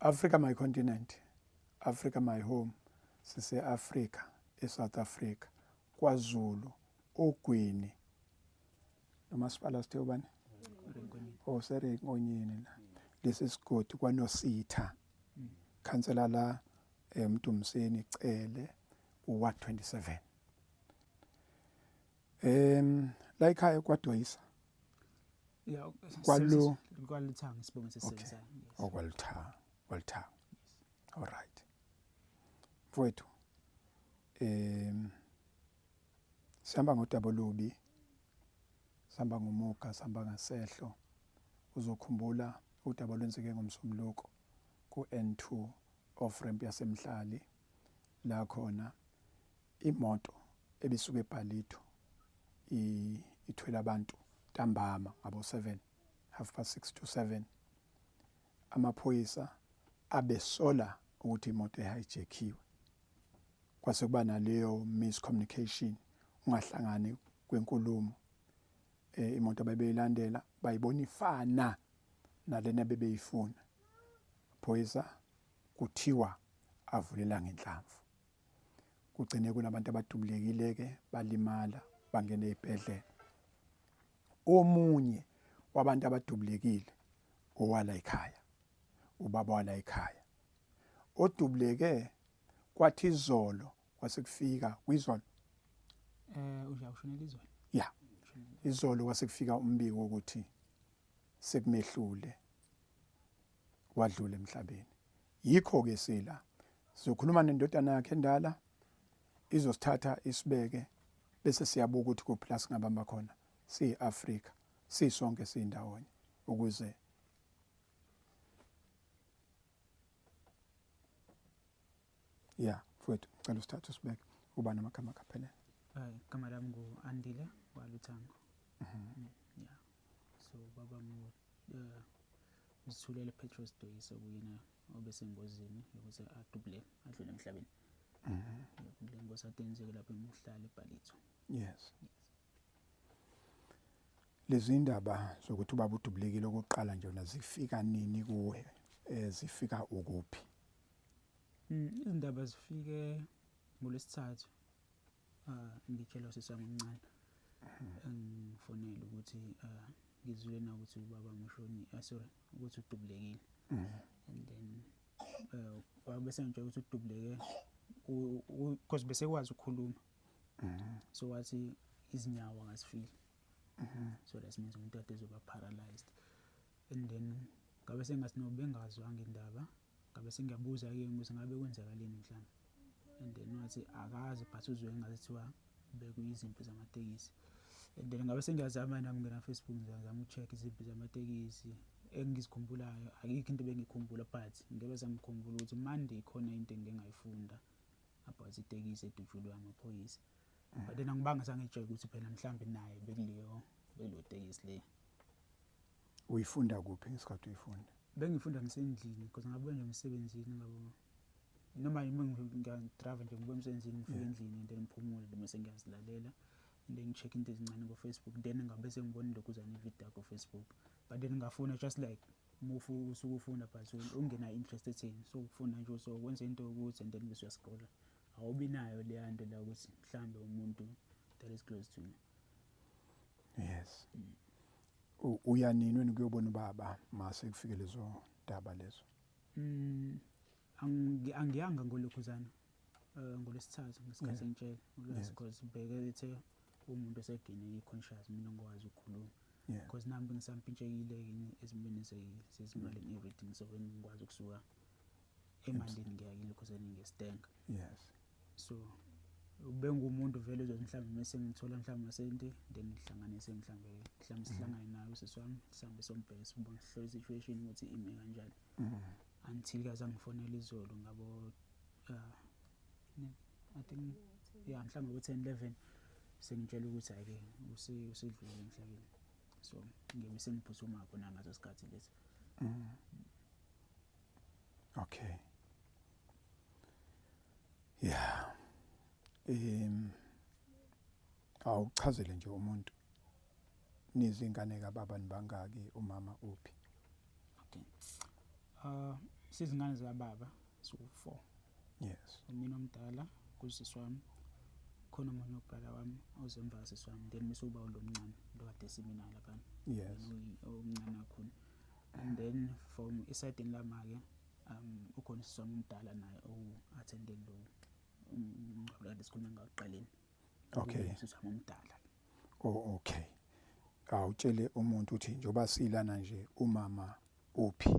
Africa my continent, Africa my home, sise Africa, eSouth Africa, kwaZulu, oGwini. Nomasipala sithe ubani? Oserenkonyeni la. Lesi sigodi kwaNositha. Khansela la eMdumiseni Cele uWard 27. La ekhaya kwaDoyisa. Yeah, Kwalu kwaLuthanga isibongo sesisebenzayo. Yes. Oh kwaLuthanga, kwaLuthanga. All right. Mfowethu sihamba ngodaba olubi. Sihamba ngomuga, sihamba ngasehlo. Uzokhumbula udaba olwenzeke ngoMsombuluko ku-N2 off ramp yaseMhlali la khona imoto ebisuka eBallito ithwele abantu ntambama ngabo 7 6:30 to 7 amaphoyisa abesola ukuthi imoto ehijackiwe kwase kuba naleyo miscommunication ungahlangani kwenkulumo eh, imoto abebeyilandela bayibona ifana nalena bebeyifuna phoyisa kuthiwa avulela ngenhlamvu kugcine kunabantu abadubulekile-ke balimala bangena ey'bhedlela omunye wabantu abadubulekile owala ekhaya ubaba wala ekhaya odubuleke kwathi izolo kwase kufika kwizolo eh uja ushonela izolo ya izolo kwase kufika umbiko ukuthi sekumehlule wadlula emhlabeni yikho ke sila sizokhuluma nendodana yakhe endala izosithatha isibeke bese siyabuka ukuthi kuphi la singabamba khona siyi-Afrika sisonke siyindawonye ukuze ya mfowethu ngicela usithathe usibeke uba namagama akaphelele igama lami ngu-Andile waLuthango yeah so baba ngu Uzithulele Petros Doyisa okuyena obesengozini yokuthi adubule adlule emhlabeni. Kule ngozi ade yenzeke lapho eMhlali eBallito. Yes. Lezi ndaba zokuthi ubaba udubulekile okokuqala nje wena zifika nini kuwe eh zifika ukuphi? Izindaba zifike ngolwesithathu. Ah ngitshelwa usisi wami omncane. Engifonela ukuthi ah ngizwile na ukuthi ubaba mushoni ah sorry ukuthi udubulekile. And then wabe sengitshela ukuthi udubuleke because bese kwazi ukukhuluma. So wathi izinyawo akazifili. So that means umuntu kade ezoba paralyzed. And then ngabe sengathi no bengazwanga indaba ngabe sengiyabuza-ke ukuthi ngabe kwenzakaleni mhlawumbe and then wathi akazi but uzwe ngathi kuthiwa bekuyizimpi zamatekisi and then ngabe sengiyazama nami ngena Facebook ngiyazama uku-check izimpi zamatekisi engizikhumbulayo ayikho into ebengikhumbula but ngebe sangikhumbula ukuthi Monday khona into engike ngayifunda about itekisi edutshulwe amaphoyisa but then angibanga sangitshela ukuthi phela mhlawumbe naye bekuleyo bekuleyo tekisi le. Uyifunda kuphi ngesikhathi uyifunda? Bengifunda ngisendlini because ngabuya nje emsebenzini ngabo noma yimi ngiyadrayiva nje ngibuya emsebenzini ngifike endlini and then ngiphumule then bese ngiyazilalela and then ngi-check into ezincane ko-Facebook then ngabe sengibona ilokhuzana ividiyo yakho Facebook but then ngafuna just like uma usuke ufunda but ungena interest etheni so ufunda nje so wenza into yokuthi and then bese uyascrolla awubi nayo leya nto la ukuthi mhlambe umuntu that is close to you. Yes. Uya nini wena ukuyobona ubaba mase kufike lezo ndaba lezo? Angiyanga ngolokhuzana ngolwesithathu ngesikhathi engitshela ngolwesi because bheke ethe umuntu osegine i-conscious mina ngikwazi ukukhuluma because nami bengisampintshekile ezimweni zezimali and everything so bengikwazi ukusuka emandeni ngiya kilokhuzane ngestenga. Yes. So bengumuntu vele uzothi mhlawumbe mese ngithola mhlawumbe amasenti then ngihlanganise mhlawumbe mhlawumbe sihlangane naye usisi wami sihambe sombheke sibone sihlole i-situation ukuthi ime kanjani until kaze angifonela izolo ngabo I think yeah mhlawumbe ngo-10 11 sengitshela ukuthi hhayi-ke usedlulile emhlabeni so ngibe sengiphuthuma khona ngaso sikhathi lesi. Okay. Yeah. Awuchazele nje umuntu nizingane kababa nibangaki umama uphi? Okay. Sizingane zikababa siwu-4. Yes. Umina omdala kusisi wami, khona omunye ubrother wami ozemva kasisi wami, then bese uba lo mncane lo kade simi naye laphana. Yes. Omncane kakhulu. And then from esayidini lama-ke ukhona usisi wami omdala naye owu-attende lo umngcwabo kade sikhuluma ngawo ekuqaleni. Okay. Usisi wami omdala. Oh, okay. Awutshele umuntu ukuthi njengoba silana nje umama uphi?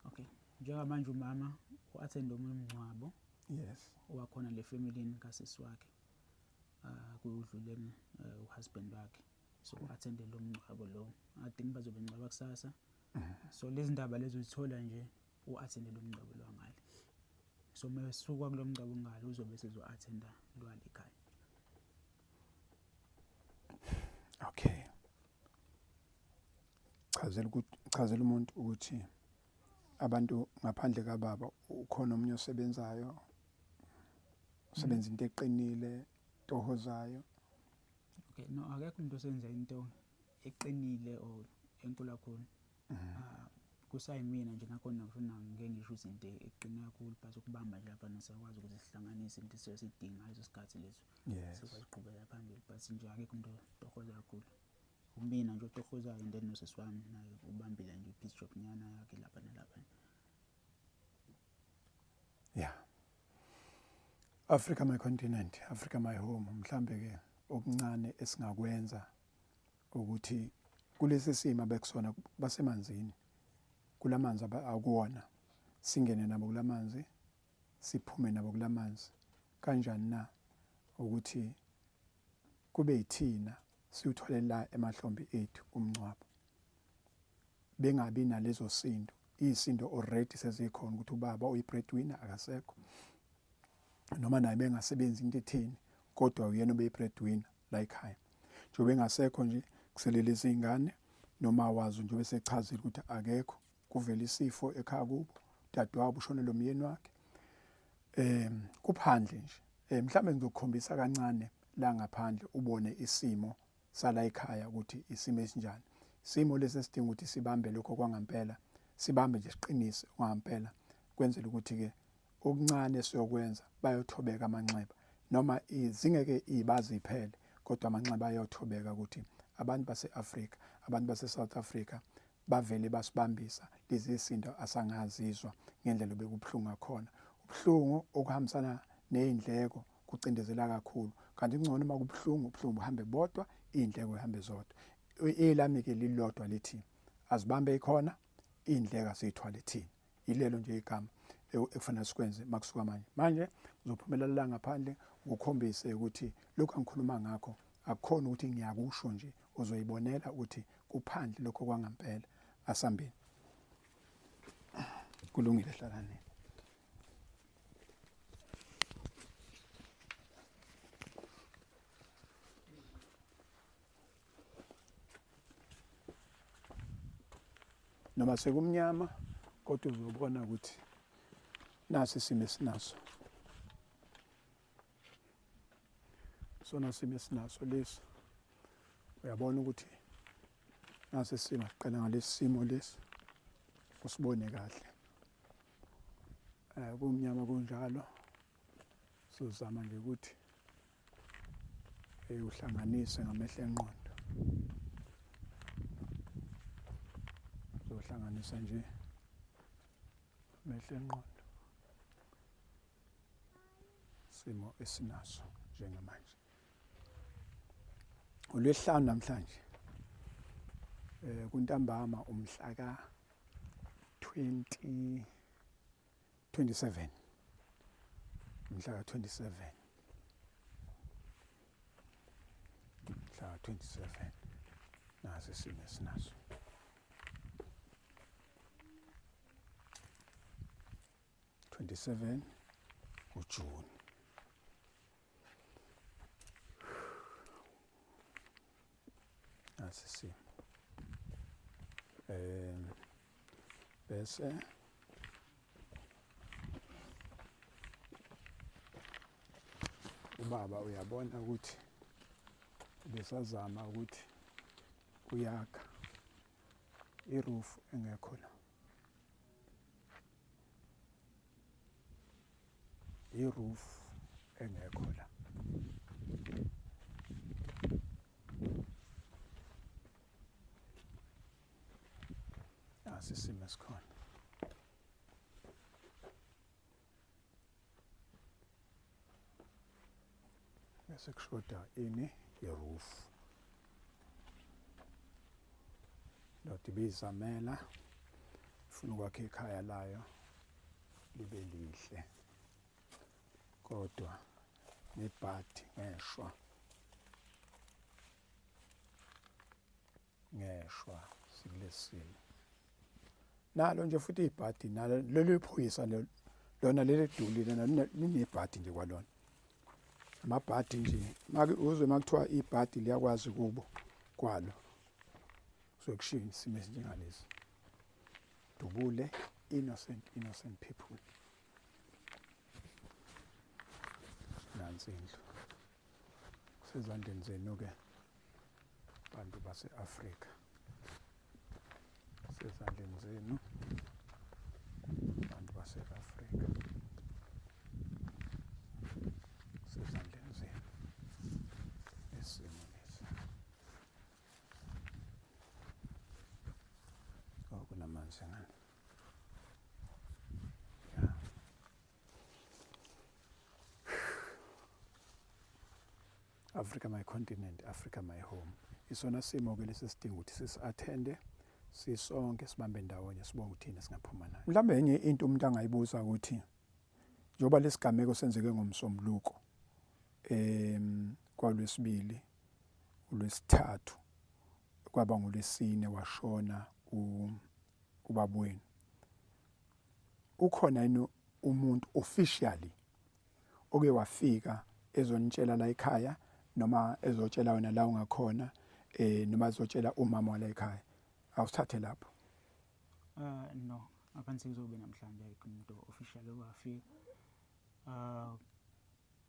Okay. Njengamanje umama u-attend omunye umngcwabo. Yes. Owakhona le family kasisi wakhe. Kudlule uhusband wakhe. So u-attend lo mngcwabo lo. I think bazobe ngcwaba kusasa. So lezi ndaba lezi uzithola nje u-attend lo mngcwabo lo ngale. So mesuka kulo mngcwabo ngale uzobe sezo-attenda lwale ekhaya. Okay. Chazela ukuthi, chazela umuntu ukuthi abantu ngaphandle kababa ukhona omunye osebenzayo, usebenza into eqinile, tohozayo. Okay, no, akekho umuntu osenza into eqinile or enkulu kakhulu. Kusayimina nje nakhona ngifuna ngeke ngisho ukuthi into eqine kakhulu, but ukubamba nje lapha siyakwazi ukuthi sihlanganise into esisuke siyidinga ngaleso sikhathi leso. Sikwazi ukuqhubeka phambili, but nje akekho umuntu otohoza kakhulu. Umina nje otohozayo and then nosisi wami naye ubambile nje i-piece job nyana yakhe lapha nalapha. Yeah. Africa my continent, Africa my home. Mhlambe ke okuncane esingakwenza ukuthi kulesi simo abekusona basemanzini, kulamanzi akuwona, singene nabo kulamanzi, siphume nabo kulamanzi. Kanjani na ukuthi kube yithina siwuthole la emahlombe ethu umngcwabo, bengabi nalezo sindo. Izindo already sezikhona ukuthi ubaba uyi-breadwinner akasekho, noma naye bengasebenzi into etheni, kodwa uyena obeyi-breadwinner la ekhaya. Njengoba engasekho nje kuselele izingane, noma wazi njengoba esechazile ukuthi akekho, kuvela isifo ekhaya kubo, udadewabo ushonelwe umyeni wakhe. Kuphandle nje. Mhlambe ngizokukhombisa kancane la ngaphandle ubone isimo sala ekhaya ukuthi isimo esinjani. Isimo lesi esidinga ukuthi sibambe lokho kwangampela, sibambe nje siqinise kwangampela, kwenzela ukuthi ke okuncane siyokwenza bayothobeka amanxeba, noma zingeke ibazi iphele, kodwa amanxeba ayothobeka ukuthi abantu base-Afrika, abantu base-South Africa bavele basibambisa lezi izinto asangazizwa ngendlela obekubuhlungu ngakhona. Ubuhlungu okuhambisana nezindleko kucindezela kakhulu, kanti kungcono uma kubuhlungu, ubuhlungu buhambe bodwa, izindleko zihambe zodwa. Elami ke lilodwa lithi azibambe ikhona, izindleko asizithwale thina. Yilelo nje igama ekufanele sikwenze makusuka manje. Manje ngizophumela la ngaphandle ngikukhombise ukuthi lokhu angikhuluma ngakho akukhona ukuthi ngiyakusho nje, uzoyibonela ukuthi kuphandle lokho kwangampela. Asambeni. Kulungile, hlalani. Noma sekumnyama kodwa uzobona ukuthi nasi isimo esinaso. Sona simo esinaso lesi. Uyabona ukuthi nasi isimo, siqala ngalesi simo lesi usibone kahle. Kumnyama kunjalo, sizama nje ukuthi uhlanganise ngamehlo engqondo. Uzohlanganisa nje amehlo engqondo simo esinaso njengamanje. Ulwesihlanu namhlanje, kuntambama umhla ka 27, mhla ka 27, mhla ka 27, nasi isimo esinaso. 27 uJune. Nasi isimo. Bese ubaba uyabona ukuthi besazama ukuthi uyakha iroof engekho la. I-roof engekho la. Nasi isimo esikhona. Bese kushoda ini? I-roof. Ndoda ibizamela ifuna ukwakha ikhaya layo libe lihle, kodwa ngebhadi ngeshwa ngeshwa sikulesimo. Nalo nje futhi ibhadi nalo leli phoyisa lona leli dulile linebhadi nje kwalona. Amabhadi nje make uzwe makuthiwa ibhadi liyakwazi kubo kwalo. Kusuke kushiwo isimo esinjengalesi. Dubule innocent innocent people. Nansi indlu. Kusezandleni zenu ke bantu base-Afrika. Kusezandleni zenu bantu base-Afrika. Kusezandleni zenu isimo lesi. Oh, kunamanzi ngani. Yeah. Africa my continent, Africa my home. Isona simo ke lesi sidinga ukuthi sisi-attende sisonke sibambe ndawonye sibonge ukuthi singaphuma nayo. Mhlawumbe enye into umuntu angayibuza ukuthi njengoba lesigameko senzeke ngomsombuluko kwalwesibili ulwesithathu kwaba ngolwesine washona ubaba wenu. Ukhona yini umuntu officially oke wafika ezonitshela la ekhaya noma ezotshela wena la ungakhona noma ezotshela umama wala ekhaya? Awusithathe lapho. No, ngaphansi kuzobe namhlanje ayikho umuntu official owafika.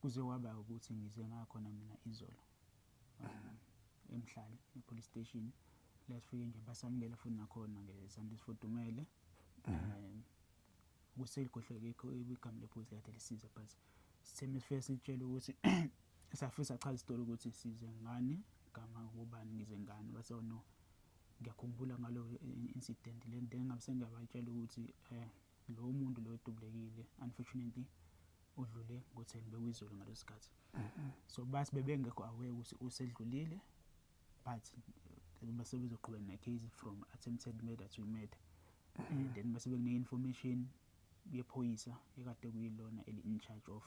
Kuze kwaba ukuthi ngize ngakhona mina izolo eMhlali e-police station. La sifike nje basamukela futhi nakhona ngezandla esifudumele. Kuselikhohlwe igama lephoyisa kade lisiza, but sithe mesifike sitshele ukuthi safisa sachaza isitori ukuthi size ngani, igama kubani, ngize ngani. Base no, ngiyakhumbula ngalo incident le, then ngabe sengiyabatshela ukuthi lo muntu lo odubulekile unfortunately udlule ngo-10 bekuyizolo ngaleso sikhathi. So bathi bebengekho aware ukuthi usedlulile, but base bezoqhubeka ne-case from attempted murder to murder. And then base bekune-information yephoyisa ekade kuyilona eli-in charge of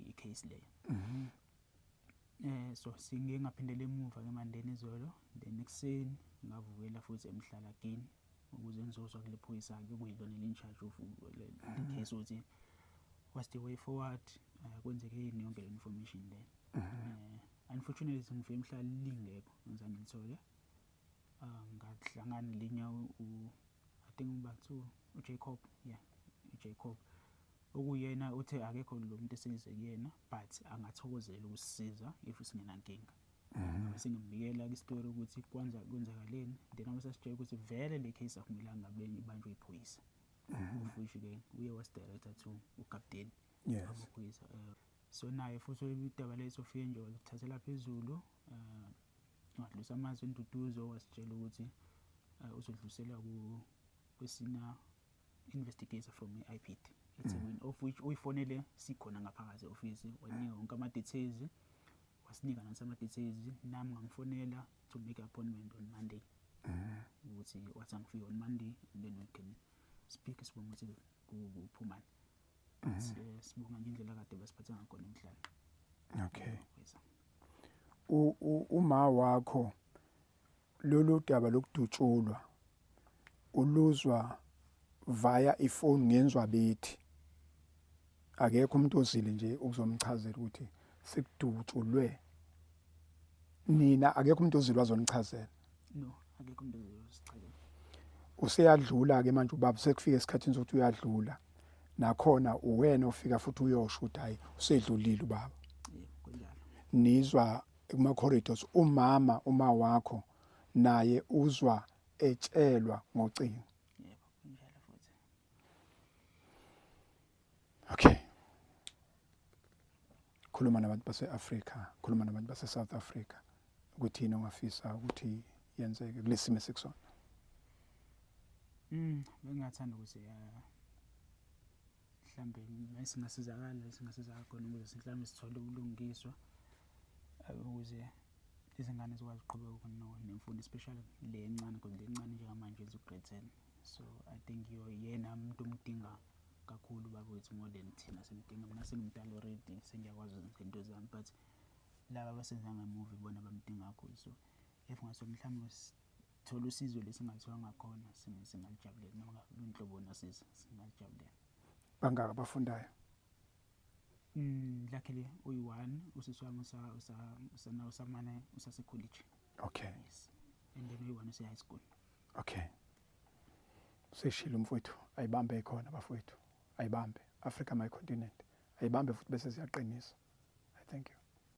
i-case leyo. So singe ngaphindela emuva ke mandeni izolo, then ekuseni ngavukela futhi eMhlala again ukuze ngizozwa kule phoyisa ke kuyilona eli-in charge of le case ukuthi what's the way forward, kwenzeke yini yonke le information le. Unfortunately ngifike eMhlala lingekho, ngizange ngilithole. Ngahlangana linye I think uba kuthiwa uJacob, yeah, uJacob okuyena uthe akekho lo muntu esize kuyena, but angathokozela ukusisiza if singenankinga. Bese ngimbikela isitori ukuthi kwenza kwenzakaleni, then abese sitshela ukuthi vele le case akumelanga ngabe ibanjwe iphoyisa, of which ke uye wasidirector to ukapteni amaphoyisa. So naye futhi udaba lethu ufike nje walithathela phezulu, wadlulisa amazwi enduduzo, wasitshela ukuthi uzodlulisela kwesina investigator from i-IPID eThekwini, of which uyifonele sikhona ngaphakathi e-office, wanika wonke ama-details, wasinika nathi ama-details. Nami ngamfonela to make appointment on Monday, ukuthi wathi angifike on Monday and then we can speak, sibonge ukuthi kuphumani. But sibonga nje indlela kade basiphathe ngakhona emhlanje. Okay. Uma wakho lolu daba lokudutshulwa uluzwa via ifoni ngenzwa bethi akekho umuntu ozile nje ukuzomchazela ukuthi sekudutshulwe nina, akekho umuntu ozile wazonichazela? No, akekho umuntu ozile wazosichazela. Useyadlula ke manje ubaba, sekufika esikhathini sokuthi uyadlula, nakhona uwena ofika futhi uyosho ukuthi hayi usedlulile ubaba? Yebo, kunjalo. Nizwa kuma corridors, umama uma wakho naye uzwa etshelwa ngocingo? Yebo, kunjalo futhi. Okay. Khuluma nabantu base-Afrika, khuluma nabantu base-South Africa ukuthi yini ongafisa ukuthi yenzeke kulesi simo esikusona. Bengingathanda ukuthi mhlambe singasizakala, singasizakala khona ukuze mhlawumbe sithole ubulungiswa, ukuze izingane zikwazi ukuqhubeka nemfundo, especially le encane, because le encane njengamanje is grade 10. So I think yena umuntu omdinga kakhulu ubaba wethu more than thina simdinga. Mina sengimdala already, sengiyakwazi izinto zami, but laba abasenza ngemuva ibona abamdinga kakhulu. So if ngase mhlawumbe sithole usizo lesingathola ngakhona, singalijabulela, noma ngabe nosizo singalijabulela. Bangaka abafundayo? Luckily uyi-one, usisi wami usamane usase-college. Yes, and then uyi-one use-high school. Okay. Seshilo mfowethu, ayibambe khona bafowethu. Ayibambe. Africa, my continent. Ayibambe futhi bese siyaqinisa. I thank you.